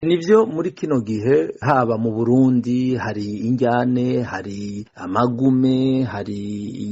Nivyo, muri kino gihe haba mu Burundi hari injyane, hari amagume, hari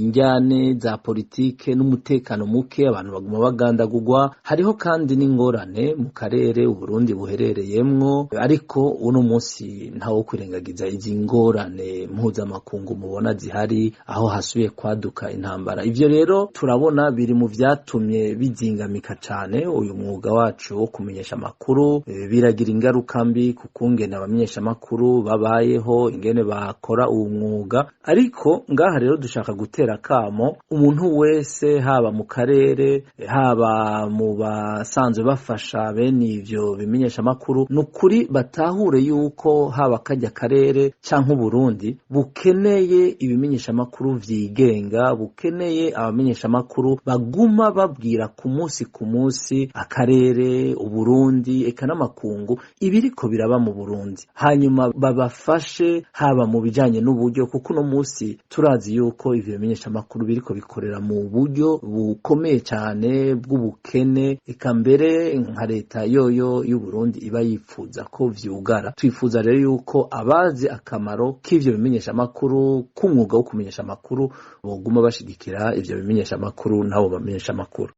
injyane za politike n'umutekano muke, abantu baguma bagandagurwa. Hariho kandi n'ingorane mu karere Uburundi buherereyemwo, ariko uno munsi ntawo kwirengagiza izi ngorane mpuzamakungu mubona zihari, aho hasubiye kwaduka intambara. Ivyo rero turabona biri mu vyatumye bizingamika cane uyu mwuga wacu wo kumenyesha amakuru. Biragira ingaruka mbi ku kungene abamenyeshamakuru babayeho, ingene bakora uwu mwuga. Ariko ngaha rero dushaka gutera akamo umuntu wese, haba mu karere, haba mu basanzwe bafasha bene ivyo bimenyeshamakuru, ni ukuri batahure yuko haba karya karere canke Uburundi bukeneye ibimenyeshamakuru vyigenga, bukeneye abamenyeshamakuru baguma babwira ku munsi ku munsi akarere, Uburundi, eka n'amakungu ibiriko biraba mu Burundi, hanyuma babafashe haba mu bijanye n'uburyo, kuko uno munsi turazi yuko ivyo bimenyeshamakuru biriko bikorera mu buryo bukomeye cane bw'ubukene, eka mbere nka leta yoyo y'Uburundi iba yipfuza ko vyugara. Twifuza rero yuko abazi akamaro k'ivyo bimenyeshamakuru, k'umwuga wo kumenyesha amakuru, boguma bashigikira ivyo bimenyeshamakuru n'abo bamenyeshamakuru.